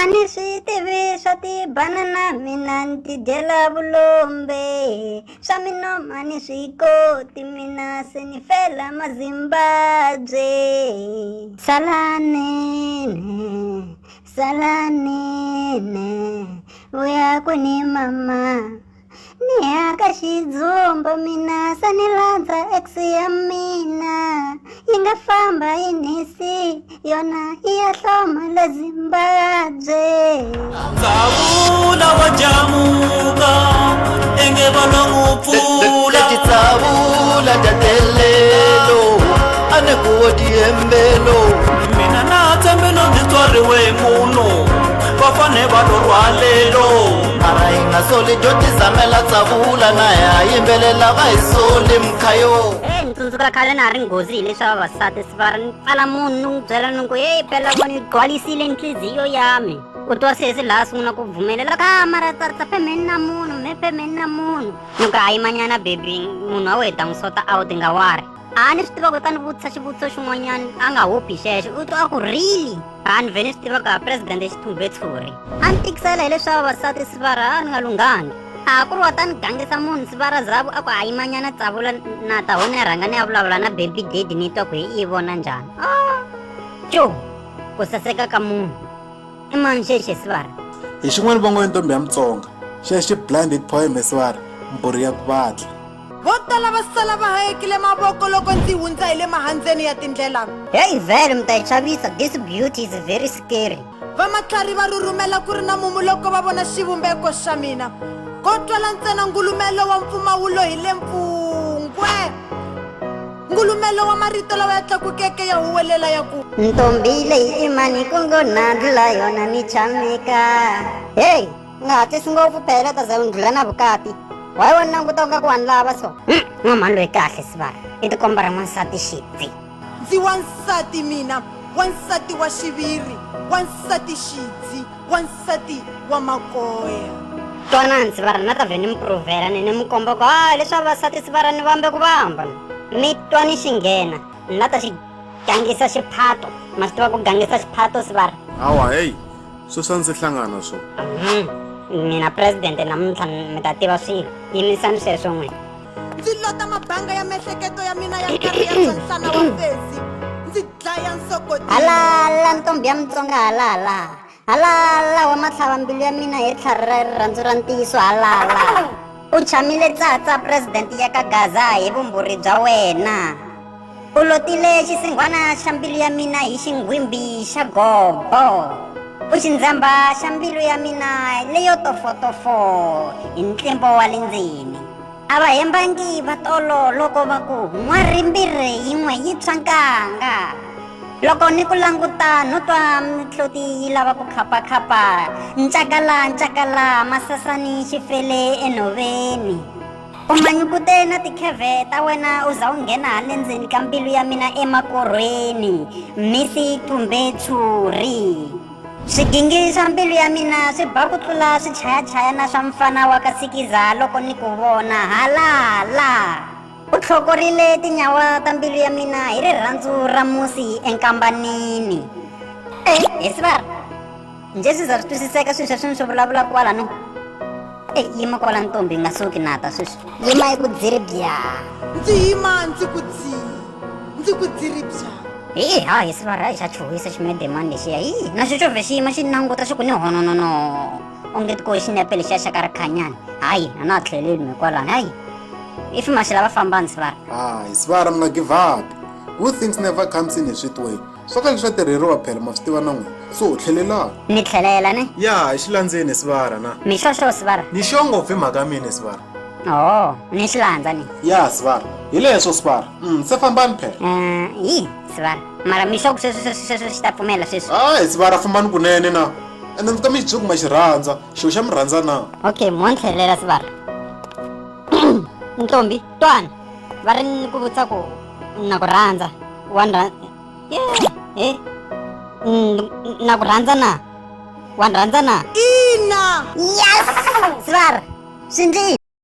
A ni swi tivi swa tibanana mina ni tidyela vulombe swa minoma ni swi koti mina se ni fela mazimbabwe salanene salanene vuya kwini mama Ni ya ka xidzumba mina se ni landza ex ya mina yi nga famba yi ni si yona yi ya hloma le Zimbabwe. Tsavula wa jamuka inge va lo n'wi pfula. Leti tsavula ta telelo a ni ku wo tihembelo. Mina na tshembe no ndzi tswariwe hi munhu va fane va lo rhwalelo. Mara hi nga soli dyo tizamela tsavula na ya yimbelela va hi soli mkhayo. Hey, ni tsundzuka khale na ha ri nghozi hileswi vavasati sivara ni pfala munhu ni n'wi byela ni ku heyi phela vona yi gcwalisile nhliziyo yami u twa sesi laha sungula ku pfumelela ka mara tsatsa phemeni na munhu me phemeni na munhu ni ku hayi manyana baby munhu wa wena ta n'wi sota out nga wari a ni swi tiva ku ta ni vutisa xivutiso xin'wanyana a nga hopi xexo u twa a ku really a ni vhe ni swi tiva ka president xithumbe tshuri a ni tikisela hileswi vavasati sivara a ni nga lunghangi a ku ri wa ta ni gangisa munhu sivara zavu a ku a yimanyana tsavula na ta ho ni rhanga ni ya vulavula na baby daddy ni twa ku hi yi vona njhani a co ku saseka ka munhu i mani xexi sivara Hi xin'wana va ngo i ntombi ya Mutsonga. Xexi blinded poem he sivara, mbhuri ya ku vatla. Vo tala va sala va hayekile mavoko loko ndzi hundza hi le mahandzeni ya tindlela. Hey vhele mi ta yi chavisa this beauty is very scary. Vamatlhari va rhurhumela ku ri na mumu loko va vona xivumbeko xa mina. Ko twala ntsena ngulumelo wa mpfumawulo hi le mpfungwe. Ngulumelo wa marito lawa ya tlakukeke ya huwelela ya ku. Ntombi leyi i mani ku ngo na ndlula yona ni chameka. Hey, u nga hatlisi ngopfu phela ta za u ndlula na vukati. Why wa languta u nga ku wa ni lava so? N'wamhani loyi kahle sivara. I tikomba ra n'wansati xidzi. Ndzi wansati mina, wansati wa xiviri, wansati xidzi. Wansati wa makoya. Twanani sivara na ta vhe ni mi provhela ni ni mi komba ku ha leswi vavasati sivara ni vambe ku vamba mi twa ni xi nghena ni la ta xi gangisa xiphato ma swi tiva ku gangisa xiphato sivara. Hawa heyi sweswi a ndzi hlangana swo. Mina president namuntlha mi ta tiva swilo yimisani sweswo n'wina. Ndzi lota mabanga ya miehleketo ya mina ya nkarhi ya swa nhlana wa fezi ndzi dlaya nsokoti. Halala ntombi ya Mutsonga halala Halala wa matlhava mbilu ya mina hi tlhari ra rirhandzu ra ntiyiso halala U tshamile tsatsa president ya ka Gaza hi vumbhurhi bya wena U lotile xisinghwana xa mbilu ya mina hi xinghwimbi xa gobo U xindzhamba xa mbilu ya mina leyo tofotofo hi ntlimbo wa le ndzeni A va hembangi va tolo loko va ku n'warimbirhi yin'we yi tshwa nkanga. Loko ni ku languta no twa mihloti yi lava ku khapakhapa, ncakala ncakala masasani xi fele enhoveni. U manyukute na tikhevhe ta wena u za u nghena hale ndzeni ka mbilu ya mina emakorhweni, mhisi tumbe tshuri. Swigingi swa mbilu ya mina swi ba ku tlula swichayachayana swa mfana wa ka Sikiza loko ni ku vona halala. U tlhokorile tinyawa ta mbilu ya mina hi rirhandzu ra musi enkambanini. E, he sivara, njhe swi za swi twisiseka swilo sweswi ni swi vulavulaka kwalano? E, yima kwala ntombi, nga suki na ta sweswi. Yima hi ku dziri byaa. Ndzi yima ndzi ku dzii. Ndzi ku dziri bya. Hi ha hi sivara xa chuhisa ximedemani lexiya hi na xo xo vhe xi yima xi languta xi ku ni hononono onge tiko xinepe lexiya xa ka rikhanyani hayi a na ha tlheleli me kwalani hayi if ma xi lava fambani sivara. Hayi sivara mi nga give up good things never comes in a sweet way swa ka leswi swa tirheriwa phela ma swi tiva na n'wina so tlhelelani. Ni tlhelela ne. Ya hi xi landzeni sivara na. Mi xoxo sivara. Ni xo ngopfu hi mhaka ya mina sivara. Oh, ni xi landza ni. Ya sivara. Hi leswo sivara. Se fambani phela. Yi sivara. Mara mi sure ku sweswo sweswo sweswo xi ta pfumela sweswi? Hayi sivara fambani kunene na. Ende mi ta mi xi ku ma xi rhandza. Xo xa mi rhandza na. Okay, mo ni tlhelela sivara. Ntombi, twana. Va ri ni ku vutisa ku na ku rhandza. Wa ni rhandza. Yeah, eh. Na ku rhandza na. Wa ni rhandza na. Ina. Yes! Sivara. Swi ndlile.